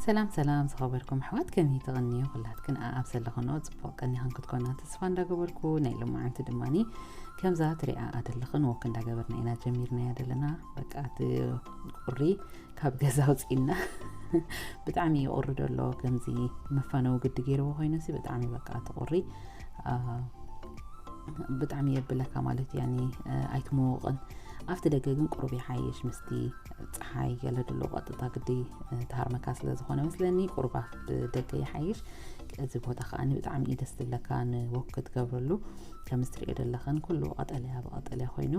ሰላም ሰላም ዝኸበርኩም ኣሕዋት፣ ከመይ ትቕንዩ? ኩላትክን ኣኣብ ዘለኽንኦ ጽቡቕ ቀኒኽን ክትኮና ተስፋ እንዳገበርኩ፣ ናይ ሎማዓንቲ ድማኒ ከምዛ ትሪኣ ኣደለኽን ወክ እንዳገበርና ኢና ጀሚርናያ ዘለና። በቃ እቲ ቁሪ ካብ ገዛ ኣውፂና ብጣዕሚ ይቑሪ ደሎ። ከምዚ መፋነዊ ግዲ ገይርዎ ኮይኑሲ ብጣዕሚ በቃ እቲ ቁሪ ብጣዕሚ የብለካ ማለት እዩ። ያኒ ኣይትመወቕን። ኣብቲ ደገ ግን ቁሩብ ይሓይሽ፣ ምስቲ ፀሓይ ገለ ድሎ ቀጥታ ግዲ ትሃርመካ ስለ ዝኾነ መስለኒ ቁሩብ ኣብ ደገ ይሓይሽ። እዚ ቦታ ከዓኒ ብጣዕሚ እዩ ደስ ዝብለካ ንወክ ክትገብረሉ። ከምዚ ትሪኦ ዘለኽን ኩሉ ቀጠልያ ብቀጠልያ ኮይኑ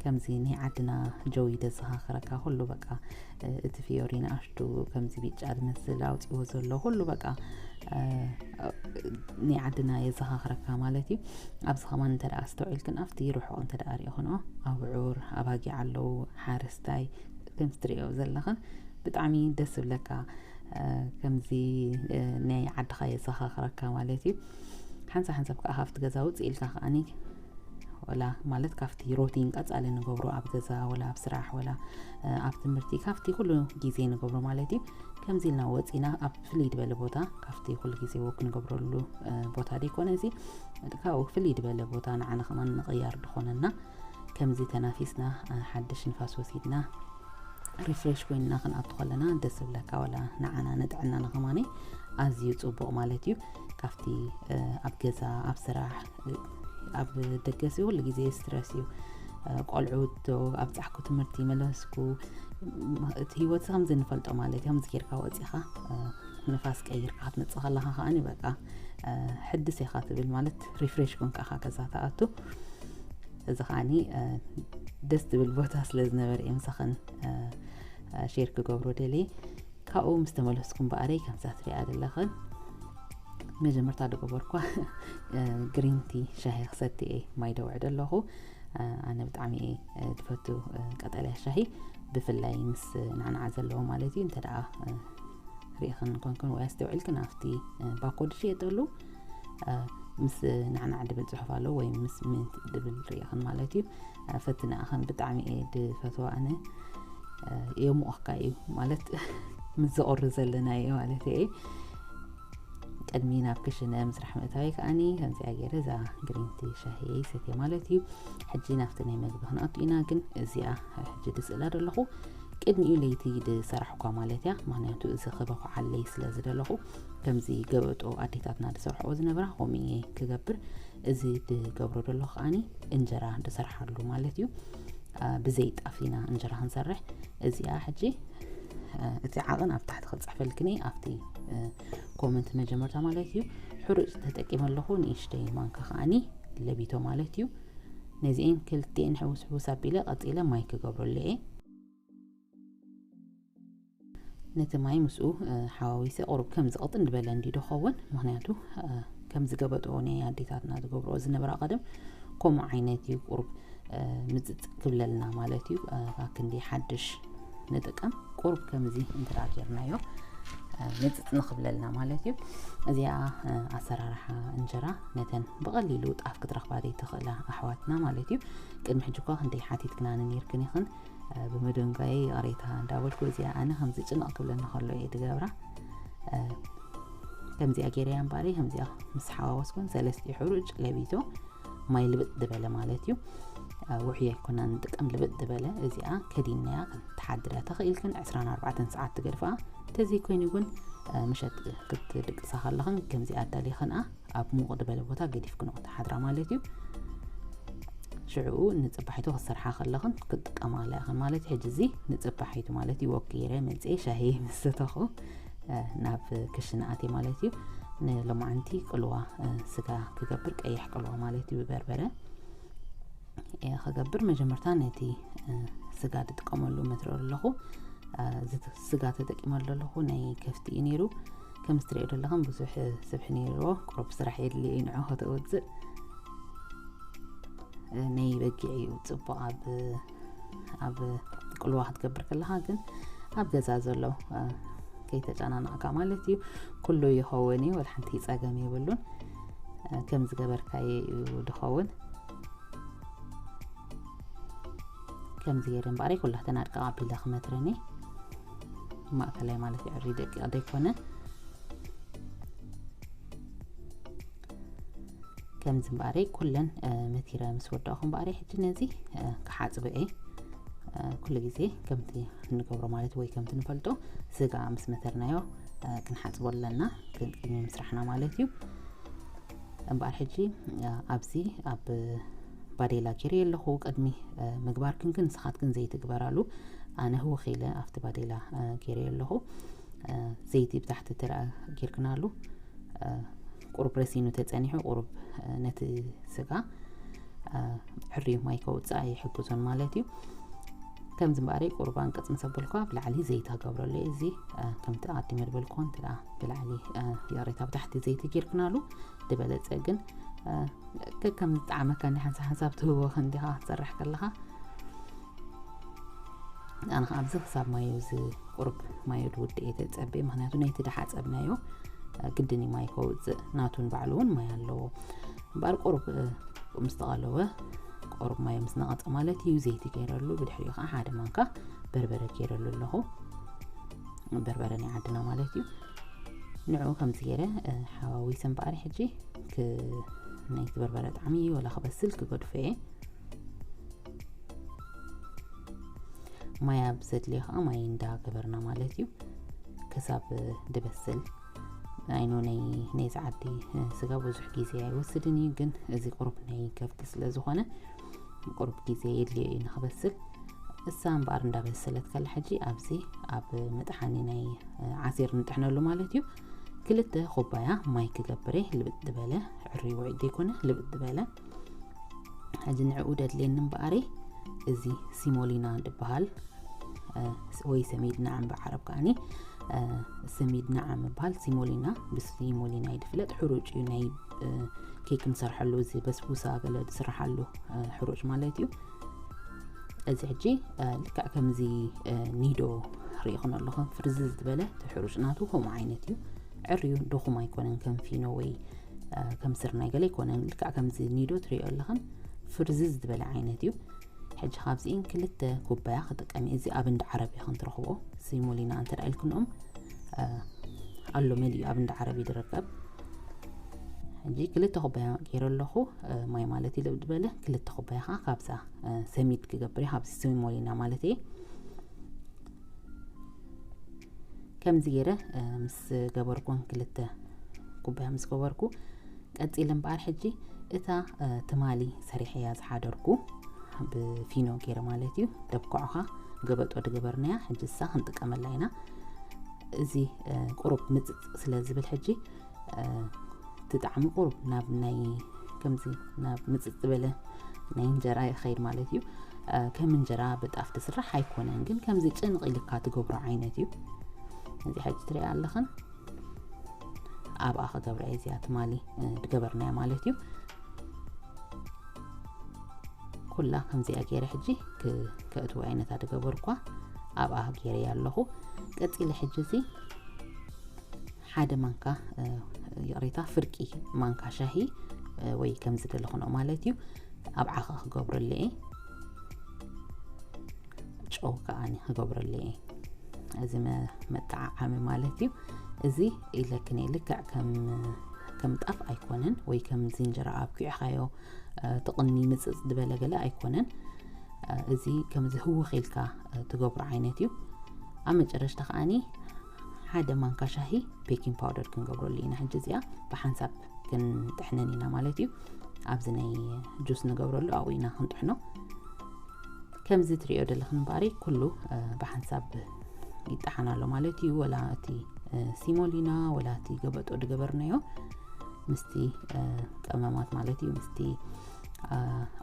ከምዚ ናይ ዓድና ጀው እዩ ደዘኻኽረካ። ኩሉ በቃ እቲ ፊዮሪ ንኣሽቱ ከምዚ ቢጫ ዝመስል ኣውፂዎ ዘሎ ኩሉ በቃ ናይ ዓድና የዘኻኽረካ ማለት እዩ። ኣብዚ ከማን እንተ ደኣ ኣስተውዒልክን ኣብቲ ርሑቕ እንተ ደኣ ሪእኽንኦ ኣብዑር ኣባጊዕ ኣለዉ፣ ሓረስታይ ከምዚ ትሪኦ ዘለኽን ብጣዕሚ ደስ ዝብለካ። ከምዚ ናይ ዓድኻ የዘኻኽረካ ማለት እዩ። ሓንሳብ ሓንሳብ ከዓ ካብቲ ገዛ ውፅእ ኢልካ ከዓኒ ወላ ማለት ካብቲ ሮቲን ቀፃሊ ንገብሮ ኣብ ገዛ ወላ ኣብ ስራሕ ወላ ኣብ ትምህርቲ ካብቲ ኩሉ ግዜ ንገብሮ ማለት እዩ። ከምዚ ኢልና ወፂና ኣብ ፍልይ ዝበለ ቦታ ካብቲ ኩሉ ግዜ ወክ ንገብረሉ ቦታ ደይኮነ እዚ ካብኡ ፍልይ ዝበለ ቦታ ንዓና ከማን ምቕያር ድኾነና ከምዚ ተናፊስና ሓድሽ ንፋስ ወሲድና ሪፍሬሽ ኮይንና ክንኣቱ ከለና ደስ ዝብለካ፣ ወላ ንዓና ንጥዕናና ከማኒ ኣዝዩ ጽቡቕ ማለት እዩ። ካብቲ ኣብ ገዛ ኣብ ስራሕ ኣብ ደገሲ ኩሉ ግዜ ስትረስ እዩ። ቆልዑ ዶ ኣብጻሕኩ ትምህርቲ መለስኩ እቲ ህይወት ከምዚ ንፈልጦ ማለት እዩ። ከምዚ ጌርካ ወጺኻ ንፋስ ቀይርካ ክትመጽእ ከለኻ ከዓኒ በቃ ሕድስ ኢኻ ትብል ማለት ሪፍሬሽ ኮንካ ኢኻ ገዛ ትኣቱ። እዚ ከዓኒ ደስ ዝብል ቦታ ስለ ዝነበረ እየ ምሳኽን ሼር ክገብሮ ደልየ። ካብኡ ምስ ተመለስኩም በኣረይ ከምዛ ትሪኣ ዘለኽን መጀመርታ ዝገበርኳ ግሪንቲ ሻሂ ክሰቲ እየ ማይ ደውዕደ ኣለኹ። ኣነ ብጣዕሚ እየ ዝፈቱ ቀጠልያ ሻሂ ብፍላይ ምስ ናዕናዓ ዘለዎ ማለት እዩ። እንተ ደኣ ርኢኽን ኮንክን ወይ ኣስተውዒልክን ኣብቲ ባኮ ዝሽየጠሉ ምስ ናዕናዕ ድብል ፅሑፍ ኣሎ ወይ ምስ ምንት ድብል ርኢኽን ማለት እዩ። ፈትንኣኽን ብጣዕሚ እየ ድፈትዋ ኣነ። የሙቐካ እዩ ማለት ምስ ዘቑሪ ዘለናዮ ማለት እየ። ቅድሚ ናብ ክሽነ ምስራሕ ምእታዊ ከዓኒ ከምዚኣ ገይረ እዛ ግሪንቲ ሻሂ ሰትየ ማለት እዩ። ሕጂ ናብቲ ናይ መግቢ ክንኣቱ ኢና፣ ግን እዚኣ ሕጂ ድስእላ ዘለኹ ቅድሚኡ ለይቲ ድሰራሕኳ ማለት እያ። ምክንያቱ እዚ ክበኩዓለይ ስለ ዝደለኹ ከምዚ ገበጦ ኣዴታትና ድሰርሕኦ ዝነብራ ከምኡ እየ ክገብር። እዚ ድገብሮ ዘለኹ ከዓኒ እንጀራ ድሰርሓሉ ማለት እዩ። ብዘይ ጣፍ ኢና እንጀራ ክንሰርሕ። እዚኣ ሕጂ እቲ ዓቕን ኣብ ታሕቲ ክፅሕፈልክኒ ኣብቲ ኮመንት መጀመርታ ማለት እዩ። ሕሩጭ ተጠቂመ ኣለኹ ንእሽተይ ማንካ ከዓኒ ለቢቶ ማለት እዩ። ነዚኤን ክልቲኤን ሕውስ ሕውስ ኣቢለ ቀፂለ ማይ ክገብረሉ እየ። ነቲ ማይ ምስኡ ሓዋዊሰ ቁሩብ ከም ዝቕጥን ዝበለ እንዲ ድኸውን ምክንያቱ ከም ዝገበጥኦ ናይ ኣዴታትና ዝገብርኦ ዝነበራ ቀደም ከምኡ ዓይነት እዩ። ቁሩብ ምፅፅ ክብለልና ማለት እዩ። ካብ ክንዲ ሓድሽ ንጥቀም ቁሩብ ከምዚ እንተ ደኣ ጌርናዮ ምፅፅ ንኽብለልና ማለት እዩ። እዚኣ ኣሰራርሓ እንጀራ ነተን ብቐሊሉ ጣፍ ክትረኽባ ዘይትኽእላ ኣሕዋትና ማለት እዩ። ቅድሚ ሕጂ እኳ ክንደይ ሓቲትክናኒ ነይርክን ኢኽን ብመደንጋይ ይቕሬታ እንዳበልኩ እዚኣ ኣነ ከምዚ ጭንቕ ክብለኒ ከሎ እየ ድገብራ። ከምዚኣ ገይረያ እምበኣረይ ከምዚኣ ምስ ሓዋወስኩን ሰለስቲኡ ሕሩጭ ለቢቶ ማይ ልብጥ ዝበለ ማለት እዩ። ውሕዮ ኣይኮና ንጥቀም ልብጥ ዝበለ እዚኣ ከዲናያ ክትሓድርያ ተኽኢልክን ዕስራን ኣርባዕተን ሰዓት ትገድፍኣ ተዘይኮይኑ እውን ምሸት ክትድቅሳ ከለኽን ከምዚኣ ኣዳሊኽንኣ ኣብ ሙቕ ዝበለ ቦታ ገዲፍክንኦ ትሓድራ ማለት እዩ። ሽዕኡ ንፅባሒቱ ክትሰርሓ ከለኽን ክትጥቀማላ ኢኽን ማለት እዩ። ሕጂ እዚ ንፅባሒቱ ማለት እዩ ወኪረ መፅኤ ሻሂ ምስ ሰተኹ ናብ ክሽነ ኣትየ ማለት እዩ። ንሎማዓንቲ ቅልዋ ስጋ ክገብር ቀይሕ ቅልዋ ማለት እዩ ብበርበረ ክገብር መጀመርታ ነቲ ስጋ ዝጥቀመሉ መትረር ኣለኹ። ስጋ ተጠቂመሉ ኣለኹ ናይ ከፍቲ እዩ ነይሩ። ከም ትሪኦ ዘለኹም ብዙሕ ስብሒ ነይርዎ። ቁሩብ ስራሕ የድልዮ እዩ ንዑ ከተውፅእ። ናይ በጊዕ እዩ ፅቡቕ ኣብ ኣብ ቅልዋ ክትገብር ከለኻ ግን ኣብ ገዛ ዘሎ ከይተጨናናቕካ ማለት እዩ። ኩሉ ይኸውን እዩ፣ ወላ ሓንቲ ፀገም የብሉን። ከም ዝገበርካዮ እዩ ድኸውን። ከምዚ ገይረ እምበኣረይ ኩላተን ኣድቅቕ ኣቢለ ክመትረን እየ። ማእከላይ ማለት እዩ፣ ዕሪ ደቂቕ ዘይኮነ። ከምዚ እምበኣረይ ኩለን መቲረ ምስ ወዳእኹ እምበኣረይ ሕጂ ነዚ ክሓጽቦ እየ። ኩሉ ግዜ ከምቲ ንገብሮ ማለት ወይ ከምቲ ንፈልጦ ስጋ ምስ መተርናዮ ክንሓጽቦ ኣለና፣ ቅድሚ ምስራሕና ማለት እዩ። እምበኣር ሕጂ ኣብዚ ኣብ ባዴላ ገይረ ኣለኹ። ቅድሚ ምግባርክን ግን ንስኻትክን ዘይትግበራሉ፣ ኣነ ህውኽ ኢለ ኣብቲ ባዴላ ገይረ ኣለኹ። ዘይቲ ብታሕቲ ትረኣ ጌርክናሉ። ቁሩብ ረሲኑ ተጸኒሑ፣ ቁሩብ ነቲ ስጋ ዕርዩ ማይ ከውጽእ ኣይሕግዞን ማለት እዩ። ከምዚ እምበኣረይ ቁሩብ ኣንቀጽ ምስ ኣበልኳ ብላዕሊ ዘይታ ገብረሉ እየ። እዚ ከምቲ ኣቐዲመ ዝበልኩ እንተ ደኣ ብላዕሊ ይቕሬታ ብታሕቲ ዘይቲ ጌርክናሉ ዝበለጸ ግን ከከም ዝጠዓመካ እንዲ ሓንሳብ ሓንሳብ ትህቦ ክንዲኻ ክትሰርሕ ከለኻ ኣነ ከዓ ኣብዚ ክሳብ ማዩ እዚ ቁሩብ ማዩ ድውድእ እየ ተጸብየ፣ ምክንያቱ ናይቲ ድሓጸብናዮ ግድን እዩ ማይ ከውፅእ፣ ናቱን ባዕሉ እውን ማይ ኣለዎ። እምበኣር ቁሩብ ምስ ተቐለወ፣ ቁሩብ ማዩ ምስ ነቐጸ ማለት እዩ፣ ዘይቲ ገይረሉ፣ ብድሕሪኡ ከዓ ሓደ ማንካ በርበረ ገይረሉ ኣለኹ። በርበረ ናይ ዓድና ማለት እዩ። ንዑ ከምዚ ገይረ ሓዋዊሰ እምበኣር ሕጂ ናይቲ በርበረ ጣዕሚ ወላ ክበስል ክገድፎ እየ። ማይ ኣብ ዘድልዮ ከዓ ማይ እንዳገበርና ማለት እዩ፣ ክሳብ ድበስል። ኣይኖ ናይ ናይዚ ዓዲ ስጋ ብዙሕ ግዜ ኣይወስድን እዩ፣ ግን እዚ ቁሩብ ናይ ከብቲ ስለ ዝኾነ ቁሩብ ግዜ የድልዮ እዩ ንክበስል። እሳ እምበኣር እንዳበሰለት ከላ ሕጂ ኣብዚ ኣብ መጥሓኒ ናይ ዓሲር ንጥሕነሉ ማለት እዩ። ክልተ ኩባያ ማይ ክገብር እየ፣ ልብጥ ዝበለ፣ ዕርዩ ውዒድ ዘይኮነ ልብጥ ዝበለ። ሕጂ ንዕኡ ደድልየኒ እምበኣረይ እዚ ሲሞሊና ድበሃል ወይ ሰሚድ ናዕም ብዓረብ ከዓኒ ሰሚድ ናዕም ይበሃል። ሲሞሊና ብሲሞሊና እዩ ድፍለጥ። ሕሩጭ እዩ ናይ ኬክ ንሰርሐሉ፣ እዚ በስቡሳ ገለ ዝስርሓሉ ሕሩጭ ማለት እዩ። እዚ ሕጂ ልክዕ ከምዚ ኒዶ ርኢኹን ኣለኹም፣ ፍርዝዝ ዝበለ እቲ ሕሩጭ ናቱ ከምኡ ዓይነት እዩ። ዕርዩ ድኹም ኣይኮነን፣ ከም ፊኖ ወይ ከም ስርናይ ገለ ኣይኮነን። ልክዕ ከምዚ ኒዶ ትሪኦ ኣለኽን ፍርዝዝ ዝበለ ዓይነት እዩ። ሕጂ ካብዚእን ክልተ ኩባያ ክጥቀም እየ። እዚ ኣብ እንዳ ዓረብ ኢኽን ትረኽቦ፣ ሲሞሊና እንተ ደኣ ኢልክንኦም ኣሎ መሊኡ ኣብ እንዳ ዓረብ እዩ ዝርከብ። ሕጂ ክልተ ኩባያ ገይረ ኣለኹ፣ ማይ ማለት እዩ ልብ ዝበለ። ክልተ ኩባያ ከዓ ካብዛ ሰሚድ ክገብር እየ፣ ካብዚ ሲሞሊና ማለት እየ። ከምዚ ገይረ ምስ ገበርኩን ክልተ ኩባያ ምስ ገበርኩ ቀጺለ እምበኣር ሕጂ እታ ትማሊ ሰሪሐያ ዝሓደርኩ ብፊኖ ገይረ ማለት እዩ፣ ደብኮዕኻ ገበጦ ድገበርናያ። ሕጂ እሳ ክንጥቀመላ ኢና። እዚ ቁሩብ ምጽጽ ስለ ዝብል ሕጂ እቲ ጣዕሚ ቁሩብ ናብ ናይ ከምዚ ናብ ምጽጽ ዝበለ ናይ እንጀራ ይኸይድ ማለት እዩ። ከም እንጀራ ብጣፍ ትስራሕ ኣይኮነን፣ ግን ከምዚ ጭንቕ ኢልካ ትገብሮ ዓይነት እዩ። እዚ ሕጂ ትሪኣ ኣለኽን ኣብኣ ክገብራ እየ እዚኣ ትማሊ ድገበርናያ ማለት እዩ። ኩላ ከምዚኣ ገይረ ሕጂ ከእትዋ ዓይነታ ድገበርኳ ኣብኣ ገይረያ ኣለኹ። ቀጺለ ሕጂ እዚ ሓደ ማንካ ይቕሬታ፣ ፍርቂ ማንካ ሻሂ ወይ ከም ዝደለኹኖ ማለት እዩ፣ ኣብ ዓኸ ክገብረሉ እየ። ጨው ከዓኒ ክገብረሉ እየ። እዚ መጠዓዓሚ ማለት እዩ። እዚ ኢለክን እየ፣ ልክዕ ከም ከም ጣፍ ኣይኮነን ወይ ከም ዝንጀራ ኣብኪዕኻዮ ትቕኒ ምፅፅ ዝበለ ገለ ኣይኮነን። እዚ ከምዚ ህውኽ ኢልካ ትገብሮ ዓይነት እዩ። ኣብ መጨረሽታ ከዓኒ ሓደ ማንካ ሻሂ ቤኪንግ ፓውደር ክንገብረሉ ኢና። ሕጂ እዚኣ ብሓንሳብ ክንጥሕነን ኢና ማለት እዩ። ኣብዚ ናይ ጁስ ንገብረሉ ኣብኡ ኢና ክንጥሕኖ። ከምዚ ትሪኦ ዘለኽን እምበኣሪ ኩሉ ብሓንሳብ ይጠሓን ኣሎ ማለት እዩ። ወላ እቲ ሲሞሊና ወላ እቲ ገበጦ ድገበርናዮ ምስቲ ቀመማት ማለት እዩ፣ ምስቲ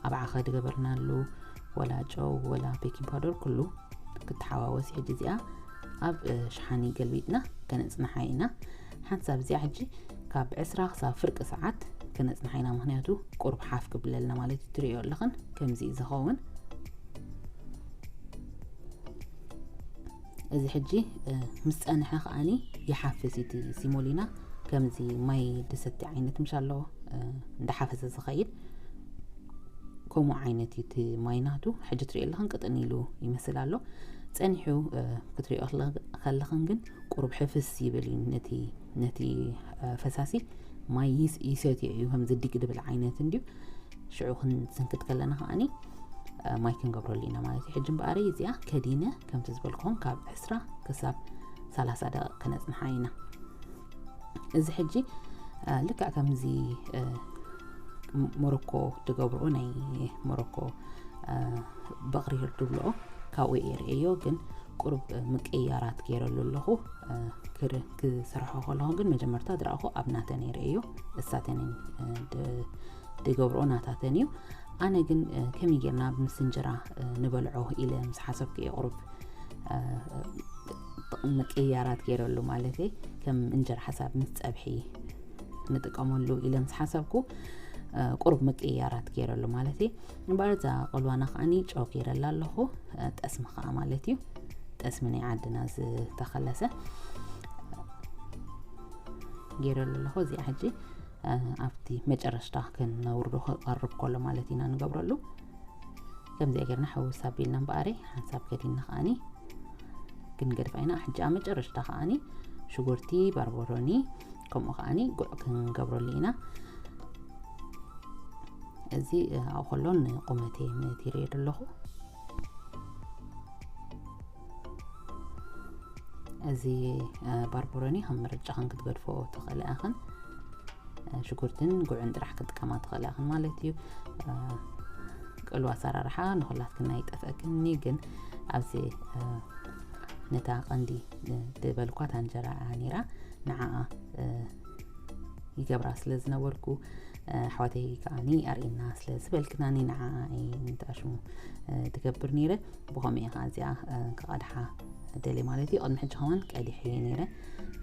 ኣብ ዓኸ ድገበርናሉ ወላ ጨው ወላ ቤኪንግ ፓውደር ኩሉ ክትሓዋወስ። ሕጂ እዚኣ ኣብ ሸሓኒ ገልቢጥና ከነፅንሓ ኢና። ሓንሳብ እዚኣ ሕጂ ካብ ዕስራ ክሳብ ፍርቂ ሰዓት ከነፅንሓ ኢና፣ ምክንያቱ ቁሩብ ሓፍ ክብለልና ማለት እዩ። ትሪኦ ኣለኽን ከምዚ እዩ ዝኸውን። እዚ ሕጂ ምስ ጸንሐ ከዓኒ ይሓፍስ እቲ ሲሞሊና፣ ከምዚ ማይ ድሰቲ ዓይነት ምሽ ኣለዎ እንዳሓፈሰ ዝኸይድ ከምኡ ዓይነት እዩ እቲ ማይ ናቱ። ሕጂ ትሪኦ ኣለኽን ቅጥን ኢሉ ይመስል ኣሎ። ጸኒሑ ክትሪኦ ከለኽን ግን ቁሩብ ሕፍስ ይብል እዩ። ነቲ ነቲ ፈሳሲ ማይ ይሰትዮ እዩ፣ ከምዚ ዲግ ድብል ዓይነት እንድዩ። ሽዑ ክንስንክት ከለና ከዓኒ ማይ ክንገብረሉ ኢና ማለት እዩ። ሕጂ እምበኣር እዚኣ ከዲነ ከምቲ ዝበልኩም ካብ ዕስራ ክሳብ ሰላሳ ደቂቕ ክነጽንሓ ኢና። እዚ ሕጂ ልክዕ ከምዚ ሞሮኮ ትገብርኦ ናይ ሞሮኮ በቕሪ ድብልኦ ካብኡ የርእዮ፣ ግን ቁሩብ ምቅያራት ገይረሉ ኣለኹ። ክሰርሖ ከለኹ ግን መጀመርታ ዝረኣኹ ኣብ ናተን የርእዮ፣ እሳተን ድገብርኦ ናታተን እዩ። ኣነ ግን ከመይ ጌርና ምስ እንጀራ ንበልዖ ኢለ ምስ ሓሰብኩ እየ ቁሩብ ምቅያራት ገይረሉ፣ ማለት ከም እንጀራ ሓሳብ ምስ ጸብሒ ንጥቀመሉ ኢለ ምስ ሓሰብኩ ቁሩብ ምቅያራት ገይረሉ ማለት እዩ። እምበኣር እዛ ቆልዋና ከዓኒ ጨው ገይረላ ኣለኹ፣ ጠስሚ ከኣ ማለት እዩ። ጠስሚ ናይ ዓድና ዝተኸለሰ ገይረሉ ኣለኹ። እዚኣ ሕጂ ኣብቲ መጨረሽታ ክነውርዶ ክቐርብ ከሎ ማለት ኢና ንገብረሉ። ከምዚኣ ጌርና ሕውስ ኣቢልና እምበኣር ሓንሳብ ከዲና ከዓኒ ክንገድፋ ኢና። ሕጂ ኣብ መጨረሽታ ከዓኒ ሽጉርቲ፣ ባርበሮኒ ከምኡ ከዓኒ ጉዕ ክንገብረሉ ኢና። እዚ ኣብኡ ከሎ ንቁመተይ ምእቲ ይርእዮ ዘለኹ። እዚ ባርበሮኒ ከም ምርጫኽን ክትገድፎ ትኽእላ ኢኽን። ሽጉርትን ጉዕን ጥራሕ ክጥቀማ ትኽእላ ኢኽን ማለት እዩ። ቅሉ ኣሰራርሓ ንኹላትክን ኣይጠፍአክኒ፣ ግን ኣብዚ ነታ ቀንዲ ዝበልኳት እንጀራ ነይራ፣ ንዓኣ ይገብራ ስለ ዝነበርኩ፣ ኣሕዋተይ ከዓኒ ኣርእና ስለ ዝበልክናኒ ንዓኣ እየ ንትኣሽሙ ትገብር ነይረ። ብኸምኡ እየ ከዓ እዚኣ ክቐድሓ ደልየ ማለት እዩ። ቅድሚ ሕጂ ከማን ቀዲሐ እየ ነይረ፣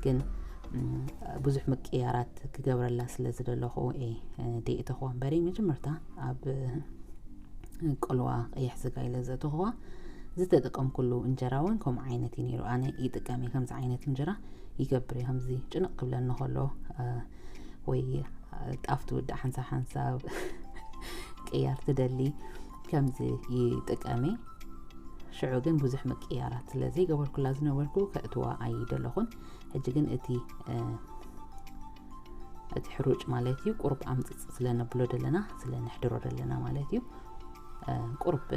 ግን ብዙሕ ምቅያራት ክገብረላ ስለ ዝደለኹ እየ ደይእተኹዋ እምበሪ፣ መጀመርታ ኣብ ቅልዋ ቀይሕ ስጋ ኢለ ዘእተኹዋ። ዝተጠቀምኩሉ እንጀራ እውን ከምኡ ዓይነት እዩ ነይሩ። ኣነ ይጥቀም እየ ከምዚ ዓይነት እንጀራ፣ ይገብር እየ። ከምዚ ጭንቕ ክብለኒ ከሎ ወይ ጣፍ ትውዳእ ሓንሳብ ሓንሳብ ቅያር ትደሊ፣ ከምዚ ይጥቀም እየ። ሽዑ ግን ብዙሕ ምቅያራት ስለ ዘይገበርኩላ ዝነበርኩ ከእትዋ ኣይደለኹን። ሕጂ ግን እቲ እቲ ሕሩጭ ማለት እዩ ቁሩብ ኣምፅፅ ስለ ነብሎ ደለና፣ ስለ ነሕድሮ ደለና ማለት እዩ። ቁሩብ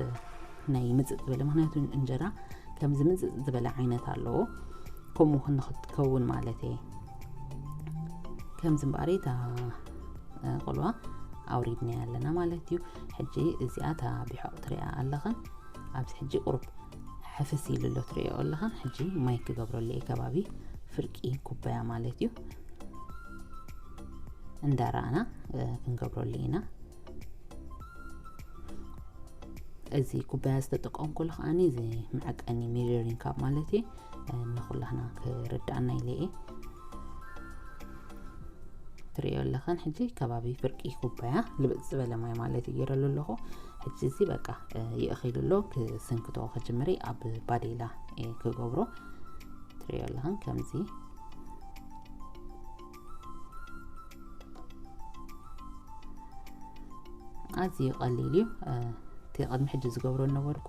ናይ ምፅፅ ዝበለ፣ ምክንያቱ እንጀራ ከምዚ ምፅፅ ዝበለ ዓይነት ኣለዎ፣ ከምኡ ንክትከውን ማለት እየ። ከምዚ እምበኣር እታ ቆልዋ ኣውሪድናያ ኣለና ማለት እዩ። ሕጂ እዚኣ እታ ቢሖቕ ትሪኣ ኣለኽን፣ ኣብዚ ሕጂ ቁሩብ ሕፍስ ኢሉ ኣሎ ትሪኦ ኣለኽን። ሕጂ ማይ ክገብረሉ እየ፣ ከባቢ ፍርቂ ኩባያ ማለት እዩ። እንዳረኣና ክንገብረሉ ኢና። እዚ ኩባያ ዝተጠቀምኩሉ ከዓኒ እዚ መዐቀኒ ሜጀሪንግ ካፕ ማለት እዩ። ንኹላህና ክርዳእና ኢለ እየ። ትሪኦ ኣለኽን ሕጂ ከባቢ ፍርቂ ኩባያ ልብጥ ዝበለ ማይ ማለት እዩ ገይረሉ ኣለኹ። ሕጂ እዚ በቃ ይእኺሉ ኣሎ፣ ክስንክቶ ክጅምር እየ። ኣብ ባዴላ እየ ክገብሮ። ትሪኦ ኣለኽን ከምዚ ኣዝዩ ቀሊል እዩ። እቲ ቅድሚ ሕጂ ዝገብሮ ነበርኩ፣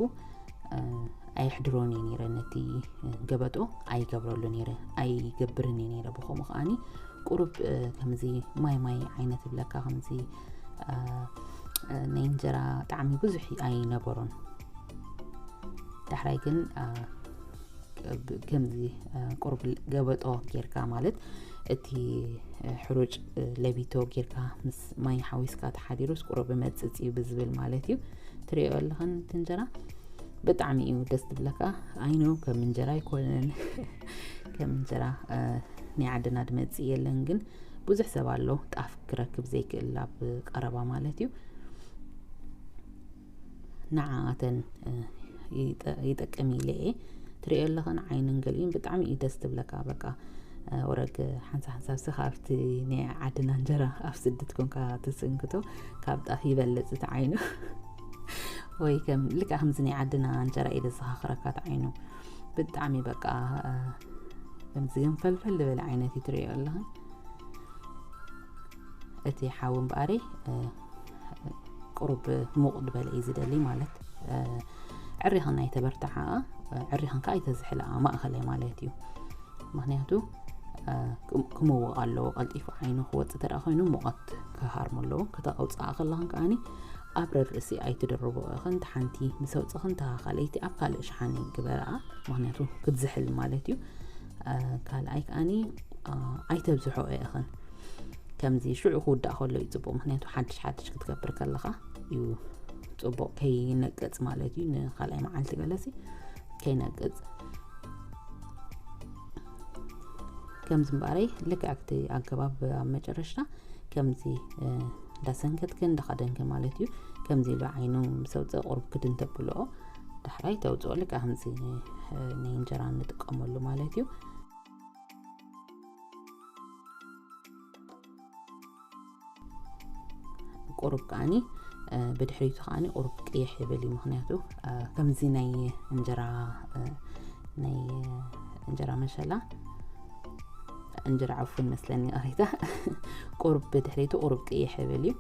ኣየሕድሮን እየ ነይረ፣ ነቲ ገበጦ ኣይገብረሉ ነይረ፣ ኣይገብርን እየ ነይረ። ብኸምኡ ከዓኒ ቁሩብ ከምዚ ማይ ማይ ዓይነት ይብለካ፣ ከምዚ ናይ እንጀራ ጣዕሚ ብዙሕ ኣይነበሮን። ዳሕራይ ግን ከምዚ ቁሩብ ገበጦ ጌርካ፣ ማለት እቲ ሕሩጭ ለቢቶ ጌርካ ምስ ማይ ሓዊስካ ተሓዲሩስ ቁሩብ መፅፅ እዩ ብዝብል ማለት እዩ። ትሪኦ ኣለኽን እቲ እንጀራ ብጣዕሚ እዩ ደስ ትብለካ። ኣይኖ ከም እንጀራ ኣይኮነን፣ ከም እንጀራ ናይ ዓድና ድመፅእ የለን፣ ግን ብዙሕ ሰብ ኣሎ ጣፍ ክረክብ ዘይክእል ኣብ ቀረባ ማለት እዩ። ንዓኣተን ይጠቅም ኢለ እየ። ትሪኦ ኣለኽን ዓይንን ገሊኡን ብጣዕሚ እዩ ደስ ትብለካ። በቃ ወረግ ሓንሳ ሓንሳብ ስኻ ኣብቲ ናይ ዓድና እንጀራ ኣብ ስደት ኮንካ ትስንክቶ ካብ ጣፍ ይበልጽ እቲ ዓይኑ። ወይ ከም ልክዕ ከምዚ ናይ ዓድና እንጀራ ኢለ ዘኻኽረካ እቲ ዓይኑ። ብጣዕሚ በቃ ከምዚ ግን ፈልፈል ዝበለ ዓይነት እዩ ትሪኦ ኣለኽን። እቲ ሓዊ እምበኣሪ ቁሩብ ሙቕ ዝበለ እዩ ዝደሊ፣ ማለት ዕሪኸን ኣይተበርትዓ፣ ዕሪኸን ከዓ ኣይተዝሕላ፣ ማእኸላይ ማለት እዩ። ምክንያቱ ክምውቕ ኣለዎ። ቀልጢፉ ዓይኑ ክወፅእ ተደኣ ኮይኑ ሙቐት ክሃርሙ ኣለዎ። ከተውፅኣ ከለኽን ከዓኒ ኣብ ርእሲ ኣይትደርቦ እኽን፣ ሓንቲ ምስ ኣውፅኽን ተኻኻለይቲ ኣብ ካልእ ሸሓኒ ግበረኣ። ምክንያቱ ክትዝሕል ማለት እዩ። ካልኣይ ከዓኒ ኣይተብዝሖ እኽን፣ ከምዚ ሽዑ ክውዳእ ከሎ እዩ ፅቡቅ። ምክንያቱ ሓድሽ ሓድሽ ክትገብር ከለኻ እዩ ፅቡቅ፣ ከይነቅፅ ማለት እዩ። ንካልኣይ መዓልቲ ገለሲ ከይነቅፅ። ከምዚ እምበኣረይ ልክዕቲ ኣገባብ ኣብ መጨረሽታ ከምዚ እንዳሰንከትክን እንዳኸደንክን ማለት እዩ። ከምዚ ኢሉ ዓይኑ ምስ ኣውፅእ ቁሩብ ክድን ተብልኦ፣ ዳሕራይ ተውፅኦ። ልክዕ ከምዚ ናይ እንጀራ እንጥቀመሉ ማለት እዩ። ቁሩብ ከዓኒ ብድሕሪቱ ከዓኒ ቁሩብ ቅይሕ ይብል እዩ። ምክንያቱ ከምዚ ናይ እንጀራ ናይ እንጀራ መሸላ፣ እንጀራ ዕፉን መስለኒ፣ ይቕሬታ፣ ቁሩብ ብድሕሪቱ ቁሩብ ቅይሕ ይብል እዩ።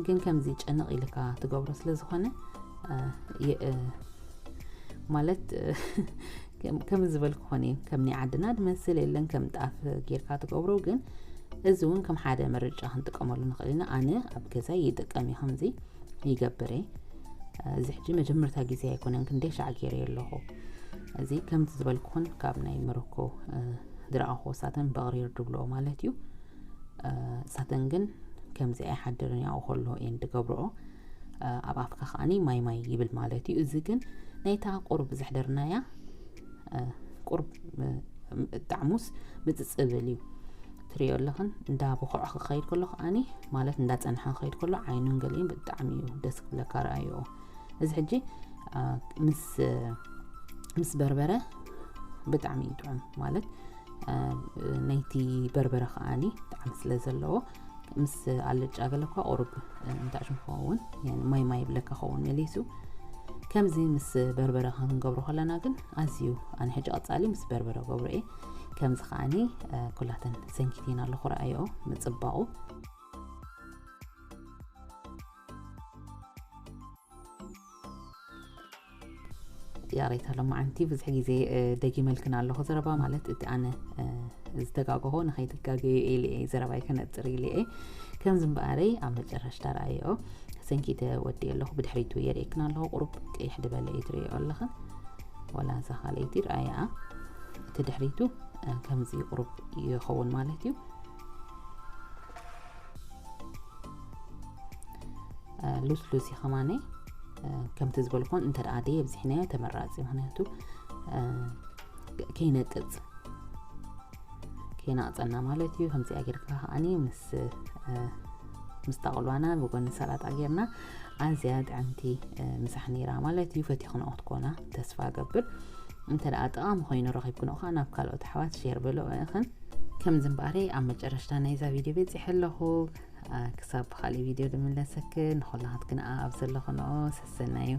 ግን ከምዚ ጨንቕ ኢልካ ትገብሮ ስለ ዝኾነ ማለት ከም ዝበልኩ ኾነ እዩ። ከም ናይ ዓድና ድመስል የለን፣ ከም ጣፍ ጌርካ ትገብሮ። ግን እዚ እውን ከም ሓደ ምርጫ ክንጥቀመሉ ንኽእል ኢና። ኣነ ኣብ ገዛይ ይጥቀም እየ፣ ከምዚ ይገብር እየ። እዚ ሕጂ መጀመርታ ግዜ ኣይኮነን፣ ክንደይ ሻዕ ገይረ ኣለኹ። እዚ ከምዚ ዝበልኩኹን ካብ ናይ መሮኮ ድረኣኹ ሳተን በቕሪር ድብልኦ ማለት እዩ። ሳተን ግን ከምዚ ኣይሓድርን፣ ያው ከሎ እየን ድገብርኦ። ኣብ ኣፍካ ከዓኒ ማይ ማይ ይብል ማለት እዩ። እዚ ግን ናይታ ቁሩብ ዘሕደርናያ ቁሩብ ጣዕሙስ ምፅፅብል እዩ። ትሪኦ ኣለኽን፣ እንዳ ብኩዕ ክኸይድ ከሎ ከዓኒ ማለት እንዳ ፀንሐ ክኸይድ ከሎ ዓይኑን ገሊኡን ብጣዕሚ እዩ ደስ ክብለካ ረኣይኦ። እዚ ሕጂ ምስ ምስ በርበረ ብጣዕሚ እዩ ጥዑም ማለት ናይቲ በርበረ ከዓኒ ጣዕሚ ስለ ዘለዎ። ምስ ኣልጫ ገለ እኳ ቁሩብ እንታይ ሽም ክኸውን ማይ ማይ ይብለካ ኸውን መሊሱ። ከምዚ ምስ በርበረ ክንገብሮ ከለና ግን ኣዝዩ ኣነ ሕጂ ቀጻሊ ምስ በርበረ ገብሮ እየ። ከምዚ ከዓኒ ኩላተን ሰንኪቲና ኣለኹ፣ ረኣይኦ ምጽባቑ። ያሬታ ሎማዓንቲ ብዙሕ ግዜ ደጊመልክን ኣለኹ ዘረባ ማለት እቲ ኣነ ዝተጋገሆ ንኸይትጋገዩ ኢለ እየ፣ ዘረባይ ከነጥር ኢለ እየ። ከምዚ እምበኣረይ ኣብ መጨረሽታ ረኣይኦ ሰንኪተ ወዲ ኣለኹ፣ ብድሕሪቱ የርእየክን ኣለኹ። ቁሩብ ቅይሕ ድበለ እዩ ትርእዮ ኣለኽን፣ ወላ እዛ ካልኣይቲ ረኣይኣ እቲ ድሕሪቱ ከምዚ ቁሩብ ይኸውን ማለት እዩ። ሉስሉስ እዩ ከማነይ። ከምቲ ዝበልኩን እንተ ደኣ ደየብዚሕናዮ ተመራጺ፣ ምኽንያቱ ከይነቅጽ ከይናቕጸና ማለት እዩ። ከምዚኣ ጌርካ ከዓኒ ምስ ምስ ጣቕሏና ብጎኒ ሰላጣ ጌርና ኣዝያ ጥዕምቲ ምሳሕ ነይራ ማለት እዩ። ፈቲኽንኦ ክትኮና ተስፋ እገብር። እንተ ደኣ ጠቓሚ ኮይኑ ረኺብክንኦ ከኣ ናብ ካልኦት ኣሕዋት ሼር በልኦ ኢኽን። ከምዚ እምበኣረይ ኣብ መጨረሽታ ናይዛ ቪድዮ በጺሐ ኣለኹ። ክሳብ ብኻልእ ቪድዮ ድምለሰክን ንኹላኻትክን ኣብ ዘለኽንኦ ሰሰናዩ።